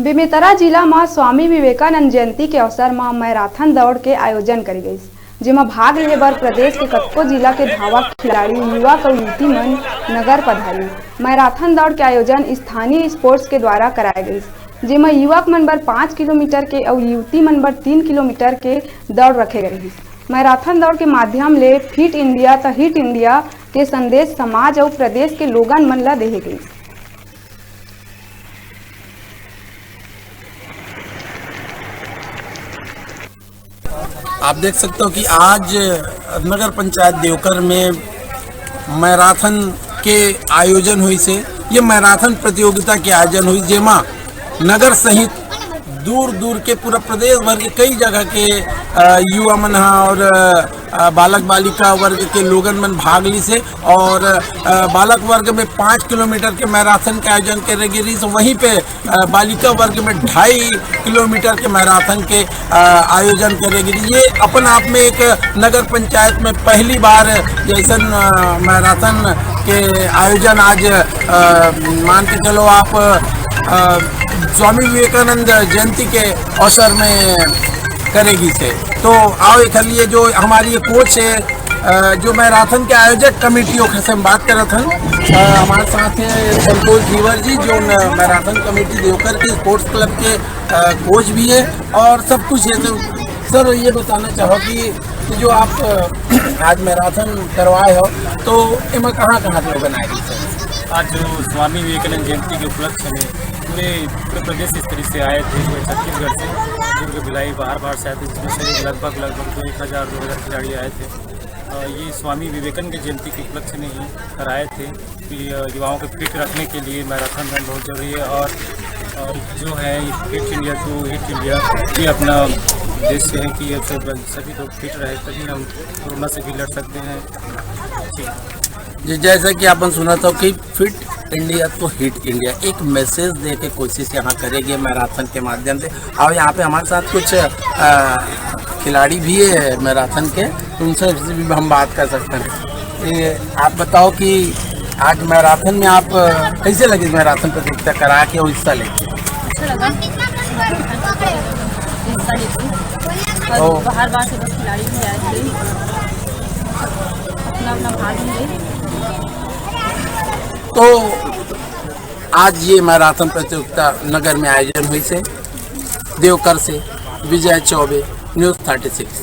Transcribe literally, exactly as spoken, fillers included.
बेमेतरा जिला म स्वामी विवेकानंद जयंती के अवसर म मैराथन दौड़ के आयोजन करे गइस, जेमा भाग लेहे बर प्रदेश के कतको जिला के धावक, खिलाड़ी, युवक अउ युवती मन नगर पधारिन। मैराथन दौड़ के आयोजन स्थानीय स्पोर्ट्स के द्वारा कराए गइस, जेमा युवक मन बर पाँच किलोमीटर के अउ युवती मन बर तीन किलोमीटर के दौड़ रखे गए रहिस। मैराथन दौड़ के माध्यम ले फिट इंडिया त हिट इंडिया के संदेश समाज अउ प्रदेश के लोगन मन ल देहे गइस। आप देख सकते हो कि आज नगर पंचायत देवकर में मैराथन के आयोजन हुई से, ये मैराथन प्रतियोगिता के आयोजन हुई, जेमा नगर सहित दूर दूर के, पूरा प्रदेश भर के कई जगह के अ, युवा मन ह और अ, बालक बालिका वर्ग के लोगन मन भाग ली से और अ, बालक वर्ग में पाँच किलोमीटर के मैराथन के आयोजन करे गे रहिस। वहीं पे अ, बालिका वर्ग में ढाई किलोमीटर के मैराथन के अ, आयोजन करे गे रहिस। ये अपन आप में एक नगर पंचायत में पहली बार जैसन अ, मैराथन के आयोजन आज अ, मान के चलो आप अ, स्वामी विवेकानंद जयंती के अवसर में करे गिस हे। तो आओ एखर लिए जो हमारी ये कोच है, अ, जो मैराथन के आयोजक कमेटी ओखर से हम बात करत हन। अ, हमारे साथ हैं संतोष धीवर जी, जो न-, मैराथन कमेटी देवकर के स्पोर्ट्स क्लब के, अ, कोच भी है और सब कुछ है। तो सर, ये बताना चाहो कि, कि जो आप, अ, आज मैराथन करवाए हो, तो एमा कहाँ कहाँ के लोगन आए थे? आज जो स्वामी विवेकानंद जयंती के उपलक्ष्य में पूरे उत्तर प्रदेश स्तरीय से आए थे, पूरे छत्तीसगढ़ से, दुर्ग, भिलाई, बाहर बाहर से आए थे, जिसमें से लगभग, लगभग दो, एक हज़ार, दो हज़ार खिलाड़ी आए थे। अ, ये स्वामी विवेकानंद की जयंती के उपलक्ष्य में ही कराए थे कि, अ, युवाओं को फिट रखने के लिए मैराथन रन बहुत जरूरी है और, और जो है ये fit India to hit India, ये अपना उद्देश्य है कि ये सब सभी लोग फिट रहे, तभी हम कोरोना से भी लड़ सकते हैं। जी, जैसा कि आपन सुनत हो कि फिट इंडिया तो हिट इंडिया, एक मैसेज दे के कोशिश यहाँ करे गे मैराथन के माध्यम से। और यहाँ पे हमारे साथ कुछ अ, खिलाड़ी भी है मैराथन के, तो उनसे भी हम बात कर सकते हैं। ये आप बताओ कि आज मैराथन में आप, अ, कैसे लगे मैराथन प्रतियोगिता करा के और हिस्सा लेके? अच्छा लगा हिस्सा लेके। और ओ। बाहर बाहर से बस खिलाड़ी भी आए थे, अपना अपना भाग लिए। तो आज ये मैराथन प्रतियोगिता नगर में आयोजन हुई से। देवकर से Vijay Choubey, news thirty six.